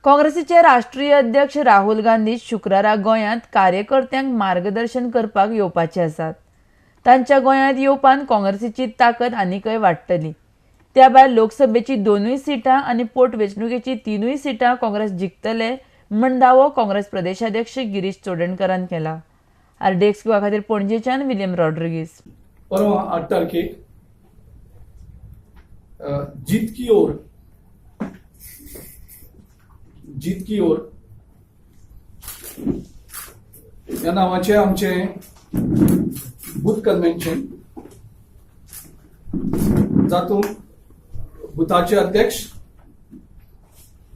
काँग्रेसीचे राष्ट्रीय अध्यक्ष राहुल गांधी शुक्रारा गोंयांत कार्यकर्त्यांक मार्गदर्शन करपाक येवपाचे आसात. तांच्या गोंयांत येवपान काँग्रेसीची ताकद आनीकय वाडटली. त्या भायर लोकसभेची 2 सिटां आनी पोटवेंचणुकेची 3 सिटां काँग्रेस जिखतले म्हण दावो काँग्रेस प्रदेशाध्यक्ष गिरीश चोडणकरान केला. आरडीएक्स गोवा खातीर पणजेच्यान विलियम रॉड्रिगीस. परवा 8 तारखेक जीत की ओर, जीत की ओर ह्या नांवाचें आमचें बूथ कन्व्हेन्शन जातूंत बुथाचे अध्यक्ष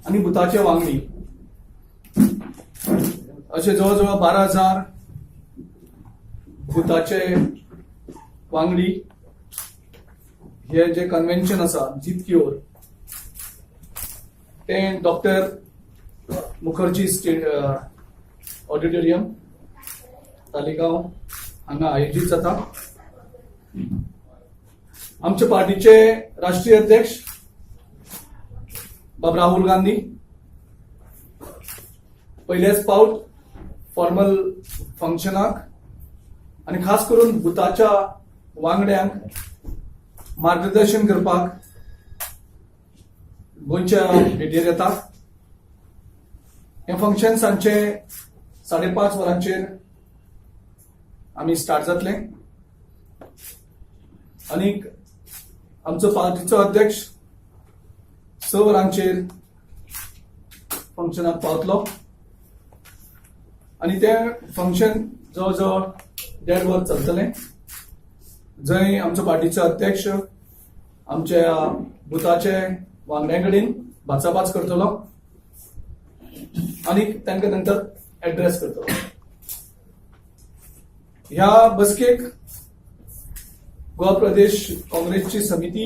आनी बुथाचे वांगडी अशे जवळ जवळ 12,000 बुथाचे वांगडी हे जे कन्व्हेन्शन आसा जीत की ओर तें doctor Mukherjee state auditorium Taleigao हांगा आयोजीत जाता. आमचे पार्टीचे राष्ट्रीय अध्यक्ष बाब राहुल गांधी पयलेच फावट फॉर्मल फंक्शनाक आनी खास करून बुथाच्या वांगड्यांक मार्गदर्शन करपाक गोंयच्या भेटेर येता. हें फंक्शन सांजचे 5:30 वरांचेर आमी स्टार्ट जातले आनीक आमचो पार्टीचो अध्यक्ष 6 वरांचेर फंक्शनाक पावतलो आनी तें फंक्शन जवळ जवळ 1.5 वर चलतलें, जंय आमचो पार्टीचो अध्यक्ष आमच्या बुथाचे वांगड्यां कडेन भाचाभाच करतलो आनी तांकां नंतर एड्रेस करतलो. ह्या बसकेक गोवा प्रदेश काँग्रेसची समिती,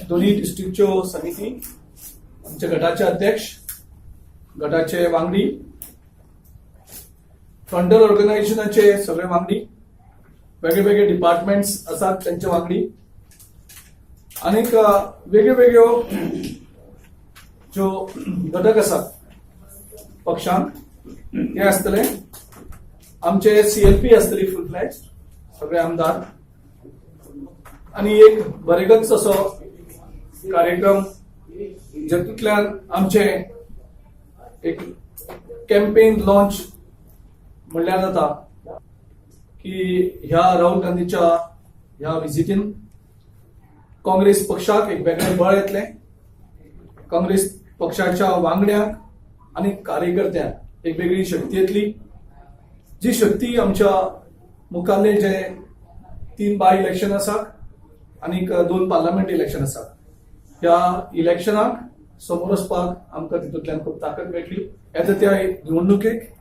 दोन्ही डिस्ट्रिक्टच्यो समिती, आमच्या गटाचे अध्यक्ष, गटाचे वांगडी, फ्रंटल ऑर्गनायझेशनाचे सगळे वांगडी, वेगळे वेगळे डिपार्टमेंट्स आसात त्यांचे वांगडी आनीक वेगळ्यो वेगळ्यो ज्यो घटक आसात पक्षांक ते आसतले. आमचे सीएलपी आसतली फूल फ्लॅज सगळे आमदार आनी एक बरेगच असो कार्यक्रम जातूंतल्यान आमचे एक कॅम्पेन लॉन्च म्हणल्यार जाता की ह्या राहुल गांधीच्या ह्या विजिटीन काँग्रेस पक्षाक एक वेगळें बळ येतलें, काँग्रेस पक्षाच्या वांगड्यांक आनी कार्यकर्त्यांक एक वेगळी शक्ती येतली, जी शक्ती आमच्या मुखारले जे 3 बाय इलेक्शन आसा आनीक 2 पार्लमेंट इलेक्शन आसा ह्या इलेक्शनाक समोर वचपाक आमकां तितूंतल्यान खूब ताकद मेळटली. येता त्या निवडणुकेक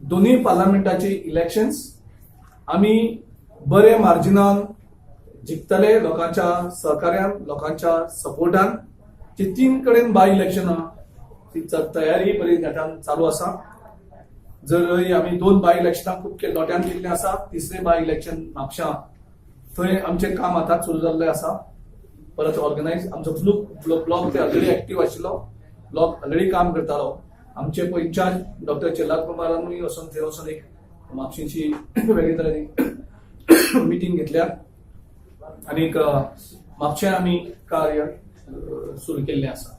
दोनूय पार्लमेंटाची इलेक्शन्स आमी बरे मार्जिनान जिखतले, लोकांच्या सहकार्यान, लोकांच्या सपोर्टान. जी 3 कडेन बाय इलेक्शनां ती तयारी बरी नेटान चालू आसा. जर आमी 2 बाय इलेक्शनां खूब लोट्यान केल्लें आसा, तिसरें बाय इलेक्शन म्हापशां थंय आमचें काम आतां सुरू जाल्लें आसा. परत ऑर्गनायज आमचो ब्लॉक ते ऑलरेडी एक्टीव आशिल्लो, ब्लॉक ऑलरेडी काम करतालो. आमचे इंचार्ज डॉक्टर चेल्ला कुमारानूय वचून थंय वचून एक म्हापशेंची वेगळे तरेन मिटींग घेतल्या आनीक म्हापशें आमी कार्य सुरू केल्लें आसा.